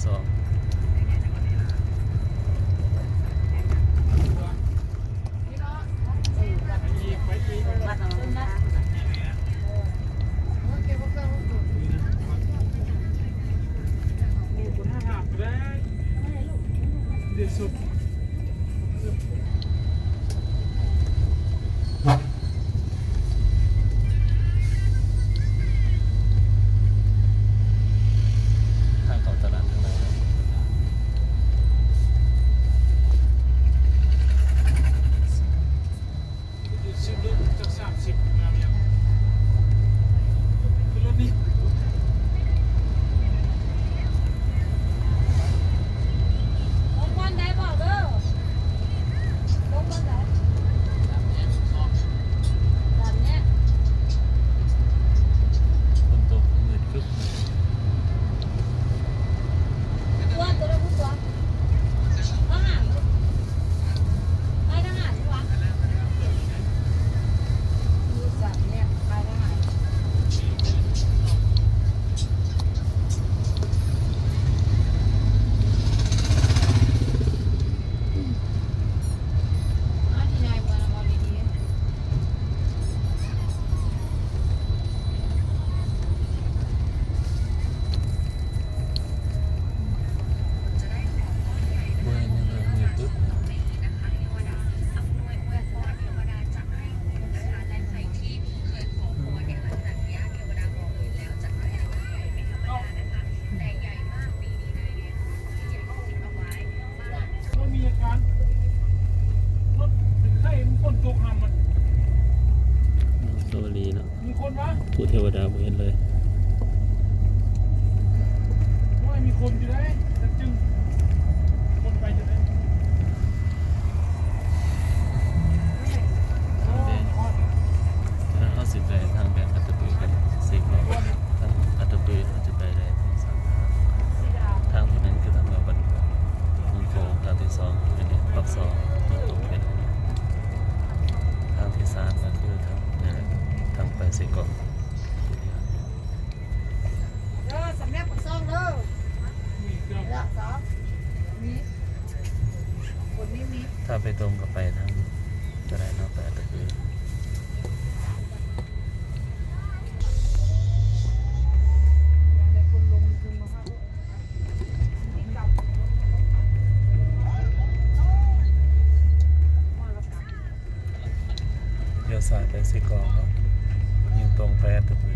ສອງ ທາງເຂົ້າຕະຫຼາດທາງໃນ. ອະນຸສາວະລີເນາະ ມີຄົນວະ ພູເທວະດາບໍ່ເຫັນເລີຍ. ໂອ້ຍ ມີຄົນຢູ່ເດ້ ຈັກຈຶ່ງ ຄົນໄປຈັ່ງໃດ. ໂອ້ຍ ເຮົາຊິໄປທາງແບບອັດຕະປືກັນ ເຊັກເນາະ ທາງອັດຕະປືເຮົາຈະໄປໄດ້ທັງສາມທາງ. ທາງທີໜຶ່ງຄືທາງເມືອງບັນ ທາງໂຄ້ງ ທາງທີສອງ ອັນນີ້ປັກຊອງ ມັນຕົງເປັນ. ທາງທີສາມກໍຄືທາງນີ້ແຫຼະ ທາງໄປເຊກອງ. ເດີ ສາມແຍກປາກຊ່ອງເດີ ມີເກືອບ ມີ ຄົນນີ້ມີ ຖ້າໄປຕົງກໍໄປທາງ ກໍໄດ້ເນາະ ໄປອັດຕະປື. ລ້ຽວຊ້າຍໄປເຊກອງເນາະ ຍິງຕົງໄປອັດຕະປື.